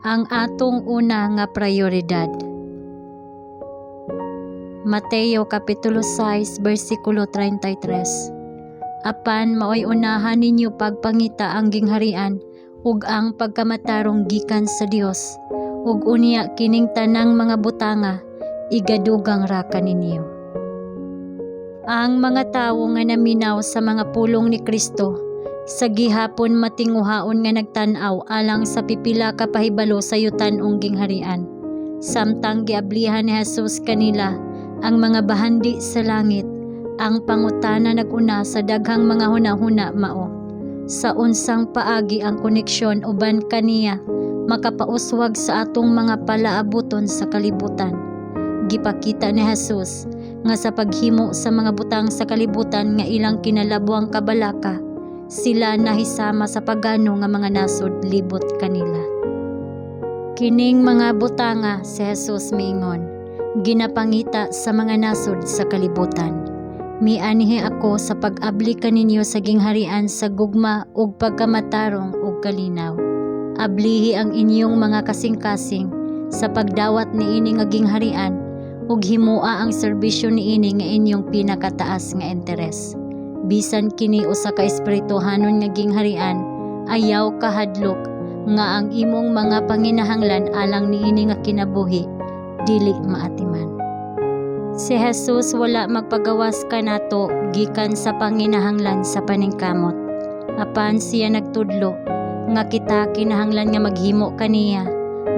Ang atong una nga prioridad. Mateo Kapitulo 6 bersikulo 33. Apan maoy unahan ninyo pagpangita ang gingharian ug ang pagkamatarong gikan sa Dios, ug unya kining tanang mga butanga igadugang ra kaninyo. Ang mga tawo nga naminaw sa mga pulong ni Kristo sa gihapon matinguhaon nga nagtan-aw alang sa pipila ka pahibalo sa yutan-ong gingharian. Samtang giablihan ni Jesus kanila ang mga bahandi sa langit, ang pangutana nag-una sa daghang mga hunahuna mao: sa unsang paagi ang koneksyon uban kaniya makapauswag sa atong mga palaabuton sa kalibutan? Gipakita ni Jesus nga sa paghimo sa mga butang sa kalibutan nga ilang kinalabwang kabalaka, sila nahisama sa pagano nga mga nasod libot kanila. Kining mga butanga, si Jesus miingon, ginapangita sa mga nasod sa kalibutan. Mianhi ako sa pag-abli kaninyo sa gingharian sa gugma ug pagkamatarong ug kalinaw. Ablihi ang inyong mga kasing-kasing sa pagdawat niini nga gingharian ug himoa ang serbisyo niini nga inyong pinakataas nga interes. Bisan kini usa ka espirituhanon nga gingharian, ayaw kahadlok nga ang imong mga panginahanglan alang niini nga kinabuhi dili maatiman. Si Jesus wala magpagawas kanato gikan sa panginahanglan sa paningkamot. Apan siya nagtudlo nga kita kinahanglan nga maghimo kaniya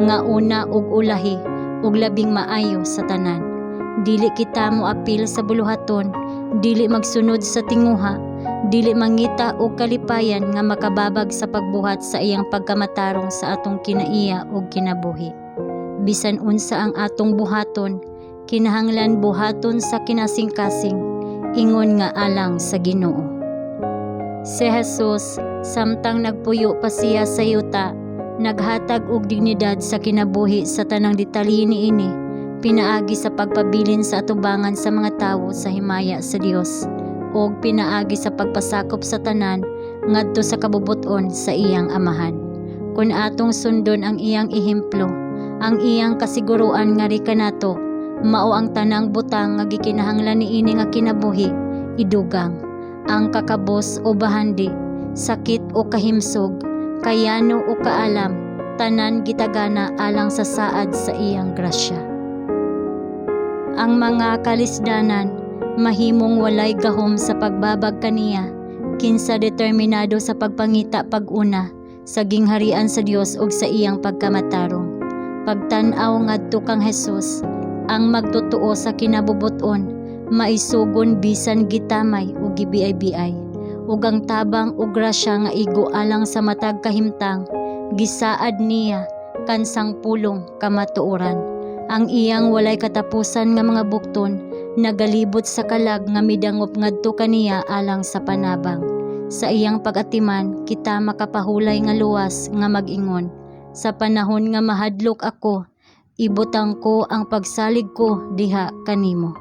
nga una ug ulahi ug labing maayo sa tanan. Dili kita moapil sa buluhaton, dili magsunod sa tinguha, dili mangita og kalipayan nga makababag sa pagbuhat sa iyang pagkamatarong sa atong kinaiya ug kinabuhi. Bisan unsa ang atong buhaton, kinahanglan buhaton sa kinasingkasing, ingon nga alang sa Ginoo. Si Jesus, samtang nagpuyo pa siya sa yuta, naghatag og dignidad sa kinabuhi sa tanang detalye niini pinaagi sa pagpabilin sa atubangan sa mga tawo sa himaya sa Dios ug pinaagi sa pagpasakop sa tanan ngadto sa kabubut-on sa iyang Amahan. Kun atong sundon ang iyang ehemplo, ang iyang kasiguruan ngari kanato mao ang tanang butang nga gikinahanglan niini nga kinabuhi idugang. Ang kakabos o bahandi, sakit o kahimsog, kayano o kaalam, tanan gitagana alang sa saad sa iyang grasya. Ang mga kalisdanan mahimong walay gahom sa pagbabag kaniya kinsa determinado sa pagpangita pag-una sa gingharian sa Dios ug sa iyang pagkamatarong. Pagtan-aw ngadto kang Jesus, ang magtotoo sa kinabubuton, maisugon bisan gitamay o gibiay-biay. Ug ang tabang ug grasya nga igo alang sa matag kahimtang, gisaad niya kansang pulong kamatuoran. Ang iyang walay katapusan nga mga bukton nagalibot sa kalag nga midangop ngadto kaniya alang sa panabang. Sa iyang pag-atiman, kita makapahulay nga luwas nga mag-ingon: "Sa panahon nga mahadlok ako, ibutang ko ang pagsalig ko diha kanimo."